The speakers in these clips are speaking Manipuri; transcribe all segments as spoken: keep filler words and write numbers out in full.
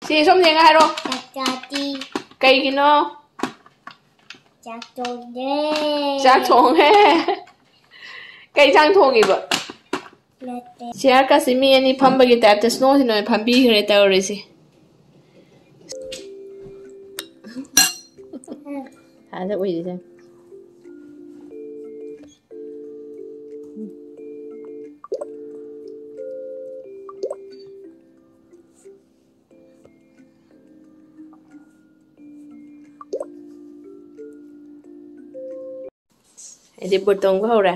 ꯆꯦ ꯁꯣꯝ ꯌꯦꯡꯉ ꯍꯥꯏꯔꯣ꯫ ꯆꯥꯛ ꯆꯥꯗꯤ꯫ ꯀꯩꯒꯤꯅꯣ? ꯆꯥꯛ ꯊꯣꯡꯗꯦ꯫ ꯆꯥꯛ ꯊꯣꯡꯉꯦ꯫ ꯀꯩ ꯏꯟꯁꯥꯡ ꯊꯣꯡꯉꯤꯕ? ꯅꯠꯇꯦ꯫ ꯆꯤꯌꯔ ꯀꯥꯁꯤ ꯃꯤ ꯑꯅꯤ ꯐꯝꯕꯒꯤ ꯇꯥꯏꯞꯇ ꯁ꯭ꯅꯣꯁꯤꯅ ꯑꯣꯏꯅ ꯐꯝꯕꯤꯈ꯭ꯔꯦ ꯇꯧꯔꯤꯁꯦ꯫ ꯊꯥꯖ ꯎꯏꯔꯤꯁꯦ꯫ ꯑꯩꯗꯤ ꯕꯨꯠ ꯇꯣꯡꯕ ꯍꯧꯔꯦ꯫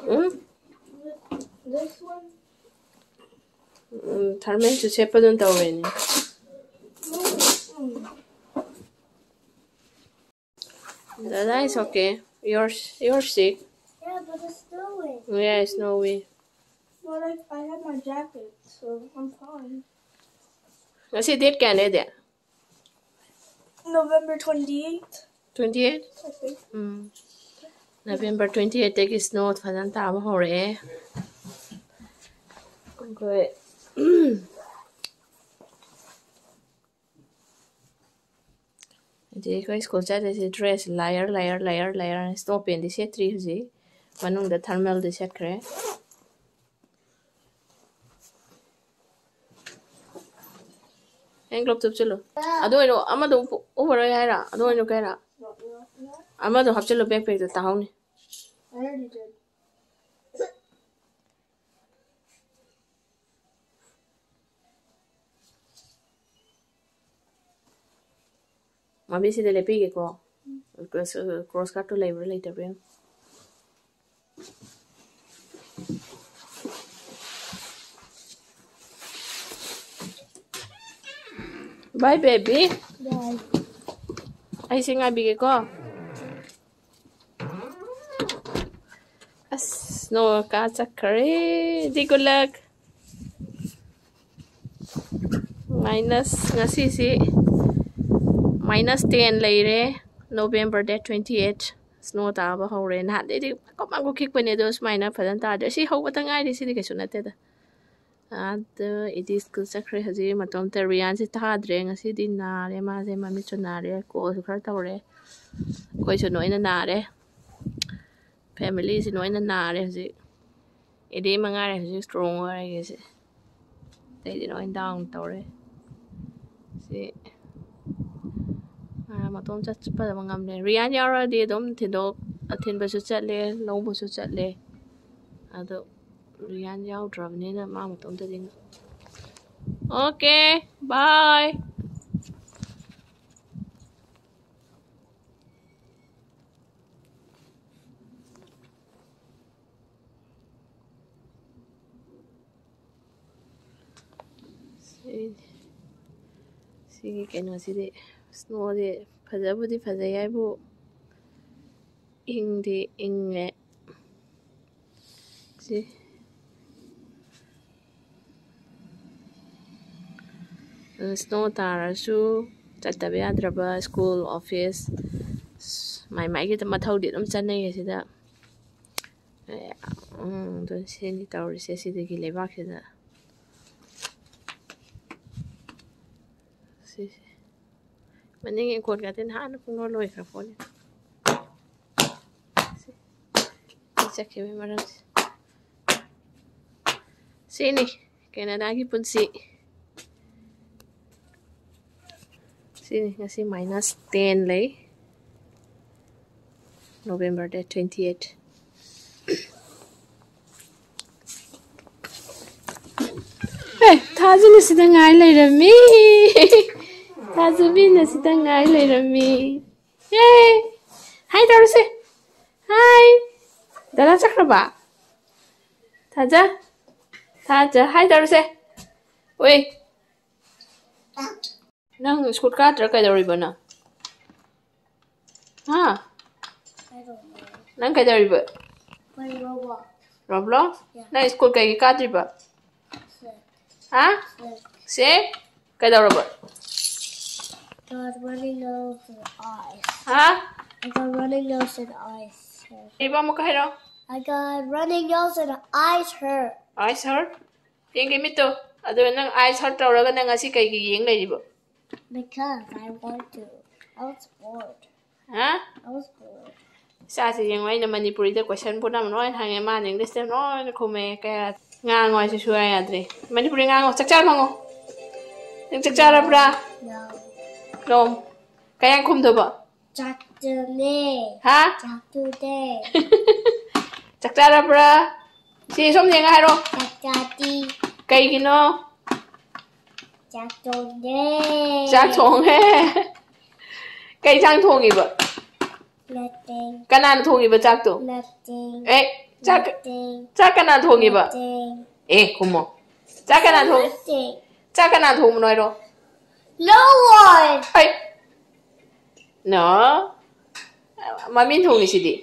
ꯎꯝ? ꯎꯝ, ꯊꯔꯃꯦꯜꯁꯨ ꯁꯦꯠꯄꯗꯨꯅ ꯇꯧꯔꯦꯅꯦ꯫ Dada, it's okay. You're, you're sick. Yeah, but it's snowing. Yeah, it's snowy. Well, like, I have my jacket, so I'm fine. ꯉꯁꯤ date ꯀꯌꯥꯅꯦ ꯑꯗꯨꯗꯤ? November twenty-eighth, twenty-eight? I think. Um. November twenty-eight ꯇꯒꯤ snow ꯐꯖꯅ ꯇꯥꯕ ꯍꯧꯔꯛꯑꯦ꯫ ꯑꯩꯈꯣꯏ ꯍꯧꯖꯤꯛ ꯑꯩꯈꯣꯏ ꯁ꯭ꯀꯨꯜ ꯆꯠꯂꯤꯁꯦ ꯗ꯭ꯔꯦꯁ ꯂꯥꯌꯔ ꯂꯥꯌꯔ ꯂꯥꯌꯔ ꯂꯥꯌꯔ꯫ ꯁ꯭ꯅꯣ ꯄꯦꯟꯗꯤ ꯁꯦꯠꯇ꯭ꯔꯤ ꯍꯧꯖꯤꯛ꯫ ꯃꯅꯨꯡꯗ ꯊꯔꯃꯦꯜꯗꯤ ꯁꯦꯠꯈ꯭ꯔꯦ꯫ Hand glove ꯊꯨꯞꯆꯤꯜꯂꯨ꯫ ꯑꯗꯨ ꯑꯣꯏꯅ ꯑꯃꯗꯣ ꯎꯞꯄ-, ꯎꯞꯄꯔꯣꯏ ꯍꯥꯏꯔ? ꯑꯗꯨ ꯑꯣꯏꯅ ꯀꯩ ꯍꯥꯏꯔ? ꯑꯃꯗꯣ ꯍꯥꯞꯆꯤꯜꯂꯨ ꯕꯦꯛ ꯄꯦꯛꯇ ꯇꯥꯍꯧꯅꯤ꯫ I already did. ꯃꯥꯕꯤ ꯁꯤꯗ ꯂꯦꯞꯄꯤꯒꯦꯀꯣ꯫ ꯀ꯭ꯔꯣꯁ, ꯀ꯭ꯔꯣꯁ ꯀꯥꯔꯠꯇꯣ ꯂꯩꯕ꯭ꯔꯥ ꯂꯩꯇꯕ꯭ꯔꯥ ꯌꯦꯡꯉꯨ꯫ Bye, baby. Bye. ꯑꯩꯁꯦ ꯉꯥꯏꯕꯤꯒꯦꯀꯣ꯫ ꯑꯁ, ꯅꯣꯡ ꯀꯥ ꯆꯠꯈ꯭ꯔꯦ꯫ ꯗꯤ good luck꯫ Minus ꯉꯁꯤꯁꯤ Minus ten ꯂꯩꯔꯦ꯫ November date twenty eight snow ꯇꯥꯕ ꯍꯧꯔꯦ꯫ ꯅꯍꯥꯟꯗꯩꯗꯤ ꯃꯀꯨꯞ ꯃꯀꯨꯞ ꯈꯤꯛꯄꯅꯦ, ꯑꯗꯣ ꯁꯨꯃꯥꯏꯅ ꯐꯖꯅ ꯇꯥꯗ꯭ꯔꯦ꯫ ꯁꯤ ꯍꯧꯕꯇ ꯉꯥꯏꯔꯤ, ꯁꯤꯗꯤ ꯀꯩꯁꯨ ꯅꯠꯇꯦꯗ꯫ ꯑꯗ ꯏꯗꯤ ꯁ꯭ꯀꯨꯜ ꯆꯠꯈ꯭ꯔꯦ꯫ ꯍꯧꯖꯤꯛ ꯃꯇꯣꯝꯇ ꯔꯤꯌꯥꯟꯁꯦ ꯊꯥꯗ꯭ꯔꯦ꯫ ꯉꯁꯤꯗꯤ ꯅꯥꯔꯦ ꯃꯥꯁꯦ, ꯃꯃꯤꯠꯁꯨ ꯅꯥꯔꯦ, ꯀꯣꯜꯁꯨ ꯈꯔ ꯇꯧꯔꯦ꯫ ꯑꯩꯈꯣꯏꯁꯨ ꯂꯣꯏꯅ ꯅꯥꯔꯦ꯫ ꯐꯦꯃꯤꯂꯤꯁꯤ ꯂꯣꯏꯅ ꯅꯥꯔꯦ ꯍꯧꯖꯤꯛ꯫ ꯏꯗꯤ ꯃꯉꯥꯏꯔꯦ ꯍꯧꯖꯤꯛ ꯏꯁꯇ꯭ꯔꯣꯡ ꯑꯣꯏꯔꯤꯁꯦ꯫ ꯑꯇꯩꯗꯤ ꯂꯣꯏ ꯗꯥꯎꯟ ꯇꯧꯔꯦ꯫ ꯁꯤ ꯃꯥ ꯃꯇꯣꯝ ꯆꯠꯄꯗ ꯉꯝꯂꯦ꯫ ꯔꯤꯌꯥꯟ ꯌꯥꯎꯔꯗꯤ ꯑꯗꯨꯝ ꯊꯤꯟꯗꯣꯛ ꯊꯤꯟꯕꯁꯨ ꯆꯠꯂꯦ, ꯂꯧꯕꯁꯨ ꯆꯠꯂꯦ꯫ ꯑꯗꯣ ꯔꯤꯌꯥꯟ ꯌꯥꯎꯗ꯭ꯔꯕꯅꯤꯅ ꯃꯥ ꯃꯇꯣꯝꯇꯗꯤ ꯉꯝ-, okay, bye. ꯁꯤ-, ꯁꯤꯒꯤ ꯀꯩꯅꯣꯁꯤꯗꯤ, ꯁ꯭ꯅꯣꯁꯦ ꯐꯖꯕꯨꯗꯤ ꯐꯖꯩ ꯍꯥꯏꯕꯨ, ꯏꯪꯗꯤ ꯏꯪꯉꯦ꯫ ꯁꯤ, ꯁ꯭ꯅꯣ ꯇꯥꯔꯁꯨ ꯆꯠꯇꯕ ꯌꯥꯗ꯭ꯔꯕ ꯁ꯭ꯀꯨꯜ, ꯑꯣꯐꯤꯁ, ꯃꯥꯏ ꯃꯥꯏꯒꯤ ꯃꯊꯧꯗꯤ ꯑꯗꯨꯝ ꯆꯠꯅꯩꯌꯦ ꯁꯤꯗ꯫ ꯑꯦ, ꯎꯝ, ꯑꯗꯨ ꯁꯤꯅꯤ ꯇꯧꯔꯤꯁꯦ ꯁꯤꯗꯒꯤ ꯂꯩꯕꯥꯛꯁꯤꯗ꯫ ꯁꯤꯁꯦ꯫ ꯃꯅꯤꯡꯒꯤ ꯏꯪꯈꯣꯜꯒꯗꯤ ꯅꯍꯥꯟꯅ ꯄꯨꯡꯂꯣꯏ ꯂꯣꯏꯈ꯭ꯔ ꯄꯣꯠꯅꯤ꯫ ꯁꯤ, ꯁꯤ ꯆꯠꯈꯤꯕꯒꯤ ꯃꯔꯝꯁꯦ꯫ ꯁꯤꯅꯤ ꯀꯦꯅꯥꯗꯥꯒꯤ ꯄꯨꯟꯁꯤ꯫ ꯁꯤꯅꯤ ꯉꯁꯤ minus ten ꯂꯩ꯫ November date twenty eight꯫ ꯑꯦ, ꯊꯥꯖꯅ ꯁꯤꯗ ꯉꯥꯏ ꯂꯩꯔꯝꯃꯤ꯫ ꯊꯥꯖꯕꯤꯅ ꯁꯤꯗ ꯉꯥꯏ ꯂꯩꯔꯝꯃꯤ꯫ ꯑꯦ, ꯍꯥꯏ ꯇꯧꯔꯁꯦ꯫ ꯍꯥꯏ꯫ ꯗꯗꯥ ꯆꯠꯈ꯭ꯔꯕ? ꯊꯥꯖ? ꯊꯥꯖ, ꯍꯥꯏ ꯇꯧꯔꯁꯦ꯫ ꯑꯣꯏ꯫ ꯅꯪ ꯁ꯭ꯀꯨꯜ ꯀꯥꯗ꯭ꯔꯥ ꯀꯩꯗꯧꯔꯤꯕ ꯅꯪ? ꯍꯥ? I don't know. ꯅꯪ ꯀꯩꯗꯧꯔꯤꯕ? Playing Roblox. Roblox? Yeah. ꯅꯪ ꯁ꯭ꯀꯨꯜ ꯀꯩꯒꯤ ꯀꯥꯗ꯭ꯔꯤꯕ? Sick. ꯍꯥ? Sick. Sick? ꯀꯩꯗꯧꯔꯕ? Got runny nose and eyes. ꯍꯥ? I got runny nose and eyes. ꯀꯩꯕ? ꯑꯃꯨꯛꯀ ꯍꯥꯏꯔꯣ. I got runny nose and eyes hurt. Eyes hurt? ꯌꯦꯡꯒꯦ ꯃꯤꯠꯇꯣ. ꯑꯗꯨ ꯅꯪ eyes hurt ꯇꯧꯔꯒ ꯅꯪ ꯉꯁꯤ ꯀꯩꯒꯤ ꯌꯦꯡ ꯂꯩꯔꯤꯕ? Because I want to. I was bored. ꯍꯥ? I was bored. ꯏꯆꯥꯁꯦ ꯌꯦꯡꯉꯣ, ꯑꯩꯅ ꯃꯅꯤꯄꯨꯔꯤꯗ question ꯄꯨꯝꯅꯃꯛ ꯂꯣꯏ ꯍꯪꯉꯦ, ꯃꯥꯅ English ꯇ ꯂꯣꯏꯅ ꯈꯨꯝꯃꯦ꯫ ꯀꯌꯥ ꯉꯥꯡꯉꯣ ꯍꯥꯏꯁꯨ ꯁꯨꯡꯌꯥ ꯌꯥꯗ꯭ꯔꯦ꯫ ꯃꯅꯤꯄꯨꯔꯤ ꯉꯥꯡꯉꯣ꯫ ꯆꯥꯛ ꯆꯥꯔꯕꯣ ꯍꯪꯉꯣ? ꯅꯪ ꯆꯥꯛ ꯆꯥꯔꯕ꯭ꯔꯥ? No. ꯂꯣꯝ꯫ ꯀꯌꯥ ꯈꯨꯝꯗꯧꯕ? ꯆꯥꯛꯇꯨꯅꯦ꯫ ꯍꯥ? ꯆꯥꯛꯇꯨꯅꯦ꯫ ꯆꯥꯛ ꯆꯥꯔꯕ꯭ꯔꯥ? ꯁꯤ ꯁꯣꯝ ꯌꯦꯡꯉ ꯍꯥꯏꯔꯣ꯫ ꯆꯥꯛ ꯆꯥꯗꯤ꯫ ꯀꯩꯒꯤꯅꯣ? ꯆꯥꯛ ꯊꯣꯡꯗꯦ꯫ ꯆꯥꯛ ꯊꯣꯡꯉꯦ꯫ ꯀꯩ ꯏꯟꯁꯥꯡ ꯊꯣꯡꯉꯤꯕ? Nothing. ꯀꯅꯥꯅ ꯊꯣꯡꯉꯤꯕ ꯆꯥꯛꯇꯣ? Nothing. ꯑꯦ, ꯆꯥꯛ Nothing. ꯆꯥꯛ ꯀꯅꯥ ꯊꯣꯡꯉꯤꯕ? Nothing. ꯑꯦ, ꯈꯨꯝꯃꯣ꯫ ꯆꯥꯛ ꯀꯅꯥ ꯊꯣꯡ Nothing. ꯆꯥꯛ ꯀꯅꯥ ꯊꯣꯡꯕꯅꯣ ꯍꯥꯏꯔꯣ? No one. ꯑꯩ ꯅꯣ꯫ ꯃꯃꯤꯡ ꯊꯣꯡꯉꯤꯁꯤꯗꯤ꯫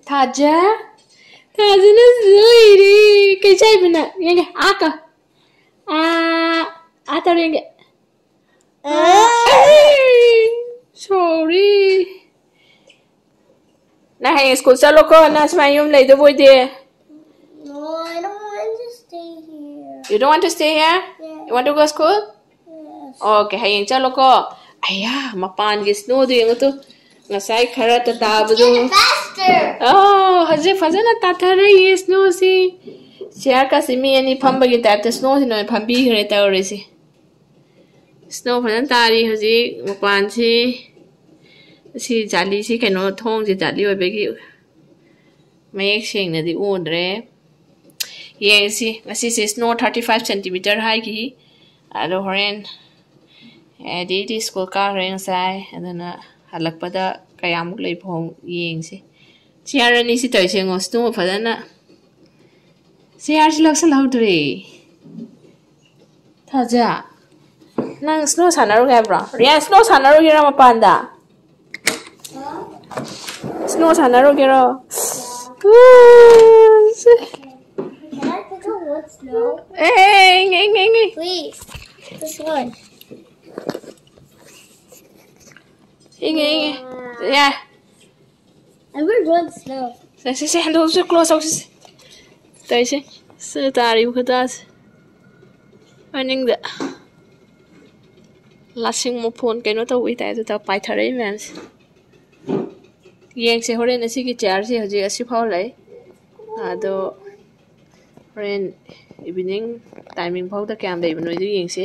ꯊꯥꯖ꯫ ꯊꯥꯖꯅ ꯂꯣꯏꯔꯦ꯫ ꯀꯩ ꯆꯥꯏꯕꯅ? ꯌꯦꯡꯒꯦ꯫ ꯑꯥ ꯀ꯫ ꯑꯥ ꯑꯥ ꯇꯧꯔ ꯌꯦꯡꯒꯦ꯫ Sorry. ꯅꯪ ꯍꯌꯦꯡ ꯁ꯭ꯀꯨꯜ ꯆꯠꯂꯣꯀꯣ, ꯅꯪ ꯁꯨꯃꯥꯏꯅ ꯌꯨꯝ ꯂꯩꯗꯧꯕ ꯑꯣꯏꯗꯦ꯫ No, I don't want to stay here. You don't want to stay here? Yeah. You want to go school? Yes. Okay, ꯍꯌꯦꯡ ꯆꯠꯂꯣꯀꯣ꯫ ꯑꯌꯥ, ꯃꯄꯥꯟꯒꯤ snowꯗꯨ ꯌꯦꯡꯉꯨ ꯇꯨ꯫ ꯉꯁꯥꯏ ꯈꯔ ꯇ ꯇꯥꯕꯗꯨ꯫ Faster. ꯑꯣ, ꯍꯧꯖꯤꯛ ꯐꯖꯅ ꯇꯥꯊꯔꯛꯏ snowꯁꯤ꯫ Chairꯀꯁꯤ ꯃꯤ ꯑꯅꯤ ꯐꯝꯕꯒꯤ typeꯇ snowꯁꯤꯅ ꯑꯣꯏꯅ ꯐꯝꯕꯤꯈ꯭ꯔꯦ ꯇꯧꯔꯤꯁꯤ꯫ Snow ꯐꯖꯅ ꯇꯥꯔꯤ ꯍꯧꯖꯤꯛ ꯃꯄꯥꯟꯁꯤ꯫ ꯁꯤ ꯖꯥꯂꯤꯁꯤ ꯀꯩꯅꯣ, ꯊꯣꯡꯁꯤ ꯖꯥꯂꯤ ꯑꯣꯏꯕꯒꯤ ꯃꯌꯦꯛ ꯁꯦꯡꯅꯗꯤ ꯎꯗ꯭ꯔꯦ꯫ ꯌꯦꯡꯁꯤ, ꯉꯁꯤꯁꯦ snow thirty five centimeter ꯍꯥꯏꯈꯤ꯫ ꯑꯗꯣ ꯍꯣꯔꯦꯟ ꯑꯦꯗꯤꯗꯤ ꯁ꯭ꯀꯨꯜ ꯀꯥꯈ꯭ꯔꯦ ꯉꯁꯥꯏ, ꯑꯗꯨꯅ ꯍꯜꯂꯛꯄꯗ ꯀꯌꯥꯃꯨꯛ ꯂꯩꯕ ꯌꯦꯡꯁꯤ꯫ Chair ꯑꯅꯤꯁꯤ ꯇꯧꯔꯤꯁꯦ ꯌꯦꯡꯉꯣ, snow ꯐꯖꯅ꯫ Chairꯁꯤ ꯂꯧꯁꯜꯍꯧꯗ꯭ꯔꯦ꯫ ꯊꯥꯖ, ꯅꯪ snow ꯁꯥꯟꯅꯔꯨꯒꯦ ꯍꯥꯏꯕ꯭ꯔꯣ? ꯔꯤꯌꯥꯟ, snow ꯁꯥꯟꯅꯔꯨꯒꯦꯔꯣ ꯃꯄꯥꯟꯗ? Snow ꯁꯥꯟꯅꯔꯨꯒꯦꯔꯣ? Can I pick up one snow? ꯑꯦ, ꯉꯦ, ꯉꯦ, ꯉꯦ꯫ Please. This one. ꯏꯪꯉꯦ, ꯏꯪꯉꯦ꯫ ꯌꯥ꯫ I will run slow. Say, say, say, ꯍꯟꯗꯣꯛꯁꯤ, close ꯇꯧꯁꯤ꯫ ꯇꯧꯔꯤꯁꯦ, ꯁꯤ ꯇꯥꯔꯤꯕ ꯈꯨꯇꯥꯁꯦ꯫ ꯃꯅꯤꯡꯗ ꯂꯁꯤꯡ ꯃꯐꯣꯟ ꯀꯩꯅꯣ ꯇꯧꯕꯩ ꯇꯥꯏꯞꯇ ꯇꯧ-, ꯄꯥꯏꯊꯔꯛꯏ ꯃꯌꯥꯝꯁꯦ꯫ ꯌꯦꯡꯁꯦ, ꯍꯣꯔꯦꯟ ꯑꯁꯤꯒꯤ chairꯁꯦ ꯍꯧꯖꯤꯛ ꯑꯁꯤꯐꯥꯎ ꯂꯩ꯫ ꯑꯗꯣ ꯍꯣꯔꯦꯟ evening timing ꯐꯥꯎꯗ ꯀꯌꯥꯝ ꯂꯩꯕꯅꯣ ꯑꯗꯨ ꯌꯦꯡꯁꯦ꯫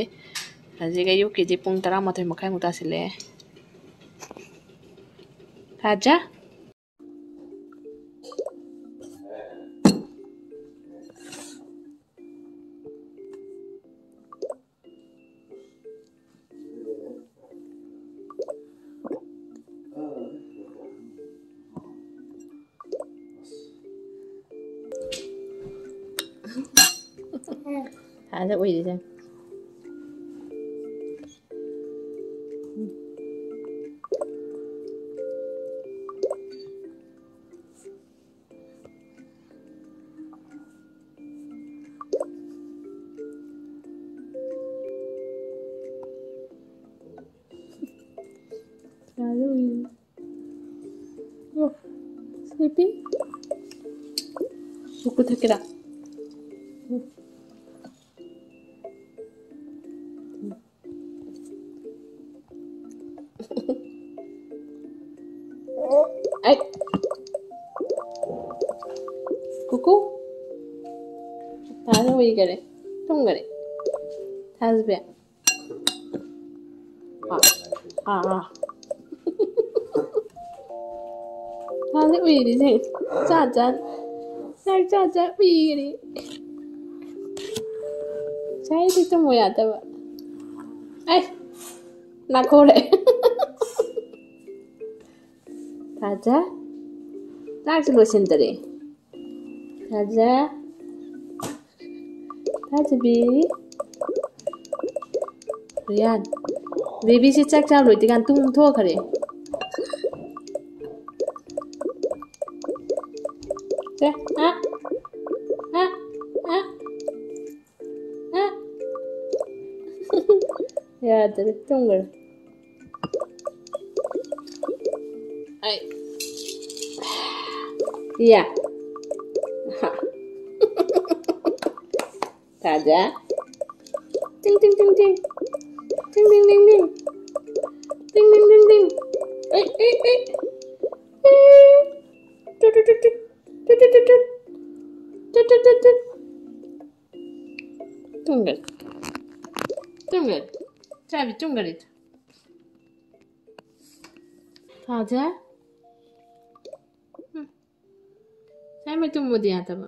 ꯍꯧꯖꯤꯛ ꯑꯌꯨꯛꯀꯤꯗꯤ ꯄꯨꯡ ꯇꯔꯥꯃꯥꯊꯣꯏ ꯃꯈꯥꯏꯃꯨꯛ ꯇꯥꯁꯤꯜꯂꯛꯑꯦ꯫ ꯊꯥꯖ? ꯊꯥꯖ ꯎꯏꯔꯤꯁꯦ꯫ ꯊꯥꯖ ꯎꯏꯔꯤ꯫ Oh, sleeping? ꯀꯨꯀꯨ ꯊꯛꯀꯦꯔꯥ? ꯑꯩ꯫ ꯀꯨꯀꯨ꯫ ꯊꯥꯖ ꯎꯏꯈꯔꯦ꯫ ꯇꯨꯝꯈꯔꯦ꯫ ꯊꯥꯖꯕꯤ꯫ ꯑꯥ, ꯑꯥ, ꯑꯥ꯫ ꯊꯥꯖ ꯎꯏꯔꯤꯁꯦ꯫ ꯆꯥ ꯆꯥ꯫ ꯆꯥꯛ ꯆꯥ ꯆꯥ ꯎꯏꯔꯤ꯫ ꯉꯁꯥꯏꯗꯤ ꯇꯨꯝꯃꯨ ꯌꯥꯗꯕ꯫ ꯑꯩ, ꯅꯥꯈꯣꯔꯦ꯫ ꯊꯥꯖ꯫ ꯆꯥꯛꯁꯨ ꯂꯣꯏꯁꯤꯟꯗꯔꯦ꯫ ꯊꯥꯖ꯫ ꯊꯥꯖꯕꯤ꯫ ꯔꯤꯌꯥꯟ꯫ ꯕꯦꯕꯤꯁꯤ ꯆꯥꯛ ꯆꯥ ꯂꯣꯏꯗ꯭ꯔꯤꯀꯥꯟ ꯇꯨꯝꯊꯣꯛꯈ꯭ꯔꯦ꯫ ꯁꯦ, ꯑ, ꯑ, ꯑ, ꯑ꯫ ꯌꯥꯗ꯭ꯔꯦ, ꯇꯨꯝꯈ꯭ꯔꯦ꯫ ꯑꯩ꯫ ꯌꯥ꯫ ꯊꯥꯖ꯫ ꯇꯤꯡ, ꯇꯤꯡ, ꯇꯤꯡ, ꯇꯤꯡ꯫ ꯇꯤꯡ, ꯇꯤꯡ, ꯇꯤꯡ, ꯇꯤꯡ꯫ ꯇꯤꯡ, ꯇꯤꯡ, ꯇꯤꯡ, ꯇꯤꯡ꯫ ꯑꯩ, ꯑꯩ, ꯑꯩ꯫ ꯑꯩ꯫ Two, two, two, two. Two, two, two, two. Two, two, two, two. ꯇꯨꯝꯈ꯭ꯔꯦ꯫ ꯇꯨꯝꯈ꯭ꯔꯦ꯫ ꯆꯥꯕꯤ ꯇꯨꯝꯈ꯭ꯔꯦ꯫ ꯊꯥꯖ꯫ ꯎꯝ꯫ ꯁꯥꯏꯃ ꯇꯨꯝꯕꯗꯤ ꯌꯥꯗꯕ꯫